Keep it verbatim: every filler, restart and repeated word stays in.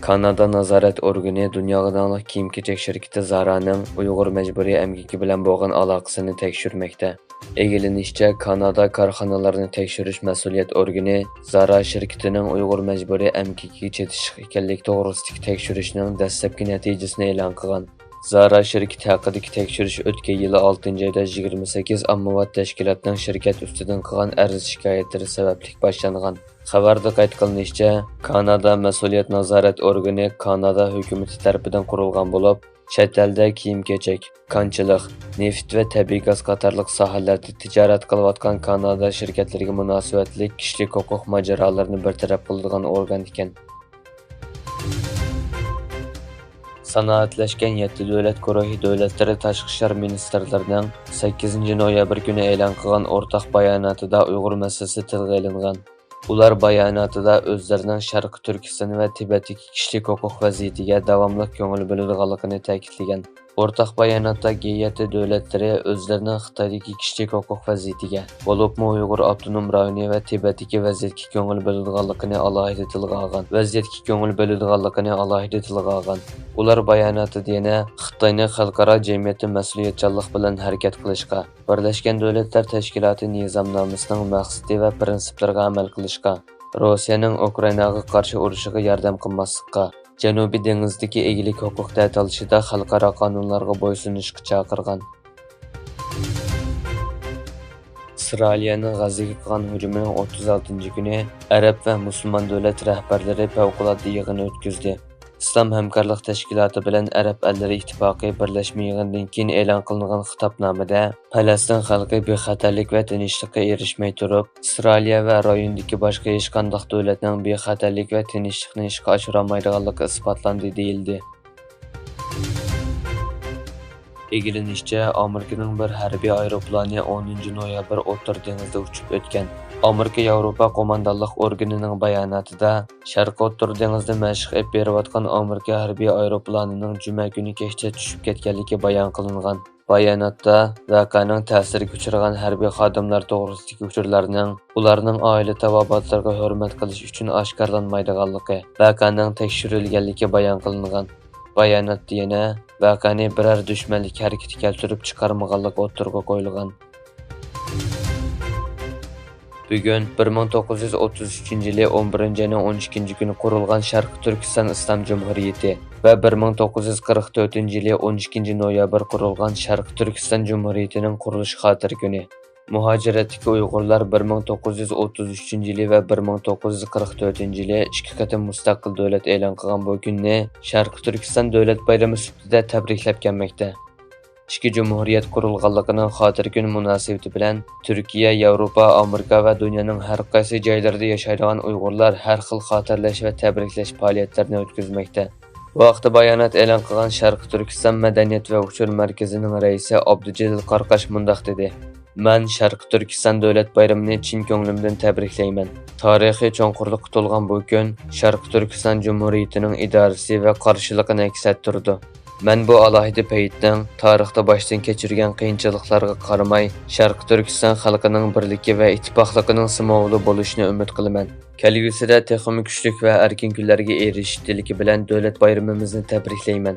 كانادا نازارەت ئورگىنى دۇنياغا داڭلىق كىيىم-كېچەك شىركىتى زارانىڭ ئۇيغۇر مەجبۇرىي ئەمگىكى بىلەن بولغان ئالاقىسىنى تەكشۈرمەكتە. ئىگىلىنىشىچە، كانادا كارخانىلارنى تەكشۈرۈش مەسئۇلىيەت ئورگىنى زارا شىركىتىنىڭ ئۇيغۇر مەجبۇرىي ئەمگىكىگە چېتىشلىق ئىكەنلىكى توغرىسىدىكى تەكشۈرۈشنىڭ دەسلەپكى نەتىجىسىنى ئېلان قىلغان. زارا شىركىتى ھەققىدىكى تەكشۈرۈش ئۆتكەن يىلى ئالتىنچى ئايدا يىگىرمە سەككىز ئاممىۋات تەشكىلاتنىڭ شىركەت ئۈستىدىن قىلغان ئەرز-شىكايەتلىرى سەۋەبلىك باشلانغان. خەۋەردە قەيت قىلىنىشىچە، كانادا مەسئۇلىيەت نازارەت ئورگىنى كانادا ھۆكۈمىتى تەرىپىدىن قۇرۇلغان بولۇپ، چەت ئەلدە كىيىم-كېچەك، كانچىلىق، نېفىت ۋە تەبىئىي گاز قاتارلىق ساھەلەردە تىجارەت قىلىۋاتقان كانادا شىركەتلىرىگە مۇناسىۋەتلىك كىشىلىك ھوقۇق ماجىرالىرىنى بىر تەرەپ قىلىدىغان ئورگان ئىكەن. سانائەتلەشكەن يەتتە دۆلەت گۇرۇھى دۆلەتلىرى تاشقى ئىشلار مىنىستىرلىرىنىڭ سەككىزىنچى نويابىر كۈنى ئېلان قىلغان ئورتاق باياناتىدا ئۇيغۇر مەسىلىسى تىلغا ئېلىنغان. ئۇلار باياناتىدا ئۆزلىرىنىڭ شەرقىي تۈركىستان ۋە تىبەتتىكى كىشىلىك ھوقۇق ۋەزىيىتىگە داۋاملىق كۆڭۈل بۆلىدىغانلىقىنى تەكىتلىگەن. ئورتاق باياناتتا گې يەتتە دۆلەتلىرى ئۆزلىرىنىڭ خىتايدىكى كىشىلىك ھوقۇق ۋەزىيىتىگە، بولۇپمۇ ئۇيغۇر ئاپتونوم رايونى ۋە تىبەتتىكى ۋەزىيەتكە كۆڭۈل بۆلىدىغانلىقىنى ئالاھىدە تىلغا ئالغان. ۋەزىيەتكە كۆڭۈل بۆلىدىغانلىقىنى ئالاھىدە تىلغا ئالغان. ئۇلار باياناتتا يەنە خىتاينى خەلقئارا جەمئىيەتتە مەسئۇلىيەتچانلىق بىلەن ھەرىكەت قىلىشقا، بىرلەشكەن دۆلەتلەر تەشكىلاتى نىزامنامىسىنىڭ مەقسىتى ۋە پىرىنسىپلىرىغا ئەمەل قىلىشقا، روسىيەنىڭ ئۇكرائىناغا قارشى ئۇرۇشىغا ياردەم قىلماسلىققا، جەنۇبىي دېڭىزدىكى ئىگىلىك ھوقۇق دەتالىشىدا خەلقئارا قانۇنلارغا بويسۇنۇشقا چاقىرغان. ئىسرائىلىيەنىڭ غەززىگە قىلغان ھۇجۇمىنىڭ ئوتتۇز ئالتىنچى كۈنى ئەرەب ۋە مۇسۇلمان دۆلەت رەھبەرلىرى پەۋقۇلئاددە يىغىنى ئۆتكۈزدى. ئىسلام ھەمكارلىق تەشكىلاتى بىلەن ئەرەب ئەللىرى ئىتتىپاقى بىرلەشمە يىغىنىدىن كېيىن ئېلان قىلىنغان خىتابنامىدە، پەلەستىن خەلقى بىخەتەرلىك ۋە تىنچلىققا ئېرىشمەي تۇرۇپ، ئىسرائىلىيە ۋە رايوندىكى باشقا ھېچقانداق دۆلەتنىڭ بىخەتەرلىك ۋە تىنچلىقنى ئىشقا ئاشۇرالمايدىغانلىقى ئىسپاتلاندى، دېيىلدى. ئىگىلىنىشىچە، ئامېرىكىنىڭ بىر ھەربىي ئايروپىلانى ئونىنچى نويابىر ئوتتۇرا دېڭىزدا ئۇچۇپ ئۆتكەن. ئامېرىكا ياۋروپا قوماندانلىق ئورگىنىنىڭ باياناتىدا، شەرقىي ئوتتۇرا دېڭىزدا مەشىق ئېلىپ بېرىۋاتقان ئامېرىكا ھەربىي ئايروپىلانىنىڭ جۈمە كۈنى كەچتە چۈشۈپ كەتكەنلىكى بايان قىلىنغان. باياناتتا ۋەقەنىڭ تەسىرگە ئۇچرىغان ھەربىي خادىملار توغرىسىدىكى ئۇچۇرلارنىڭ ئۇلارنىڭ ئائىلە تاۋابىئاتلىرىغا ھۆرمەت قىلىش ئۈچۈن ئاشكارىلانمايدىغانلىقى، ۋەقەنىڭ تەكشۈرۈلگەنلىكى بايان قىلىنغان. باياناتتا يەنە ۋەقەنى بىرەر دۈشمەنلىك ھەرىكىتى كەلتۈرۈپ چىقارمىغانلىقى ئوتتۇرىغا قويۇلغان. بۈگۈن بىر مىڭ توققۇز يۈز ئوتتۇز ئۈچىنچى يىلى ئون بىرىنچى ئاينىڭ ئون ئىككىنچى كۈنى قۇرۇلغان شەرقىي تۈركىستان ئىسلام جۇمھۇرىيىتى ۋە بىر مىڭ توققۇز يۈز قىرىق تۆتىنچى يىلى ئون ئىككىنچى نويابىر قۇرۇلغان شەرقىي تۈركىستان جۇمھۇرىيىتىنىڭ قۇرۇلۇش خاتىرە كۈنى. مۇھاجىرەتتىكى ئۇيغۇرلار بىر مىڭ توققۇز يۈز ئوتتۇز ئۈچىنچى يىلى ۋە بىر مىڭ توققۇز يۈز قىرىق تۆتىنچى يىلى ئىككى قېتىم مۇستەقىل دۆلەت ئېلان قىلغان بۇ كۈننى شەرقىي تۈركىستان دۆلەت بايرىمى سۈپىتىدە تەبرىكلەپ كەلمەكتە. ئىككى جۇمھۇرىيەت قۇرۇلغانلىقىنىڭ خاتىرە كۈنى مۇناسىۋىتى بىلەن تۈركىيە، ياۋروپا، ئامېرىكا ۋە دۇنيانىڭ ھەر قايسى جايلىرىدا ياشايدىغان ئۇيغۇرلار ھەر خىل خاتىرىلەش ۋە تەبرىكلەش پائالىيەتلىرىنى ئۆتكۈزمەكتە. بۇ ھەقتە بايانات ئېلان قىلغان شەرقىي تۈركىستان مەدەنىيەت ۋە ئۇچۇر مەركىزىنىڭ رەئىسى ئابدۇجېلىل قاراقاش مۇنداق دېدى: مەن شەرقىي تۈركىستان دۆلەت بايرىمىنى چىن كۆڭلۈمدىن تەبرىكلەيمەن. تارىخىي چوڭقۇرلۇققا تولغان بۇ كۈن شەرقىي تۈركىستان جۇمھۇرىيىتىنىڭ ئىدارىسى ۋە قارشىلىقىنى ئەكس ئەتتۈرىدۇ. مەن بۇ ئالاھىدە پەيتنىڭ تارىختا باشتىن كەچۈرگەن قىيىنچىلىقلارغا قارىماي، شەرقىي تۈركىستان خەلقىنىڭ بىرلىكى ۋە ئىتتىپاقلىقىنىڭ سىمۋولى بولۇشىنى ئۈمىد قىلىمەن. كەلگۈسىدە تېخىمۇ كۈچلۈك ۋە ئەركىن كۈنلەرگە ئېرىشىش تىلىكى بىلەن دۆلەت بايرىمىمىزنى تەبرىكلەيمەن.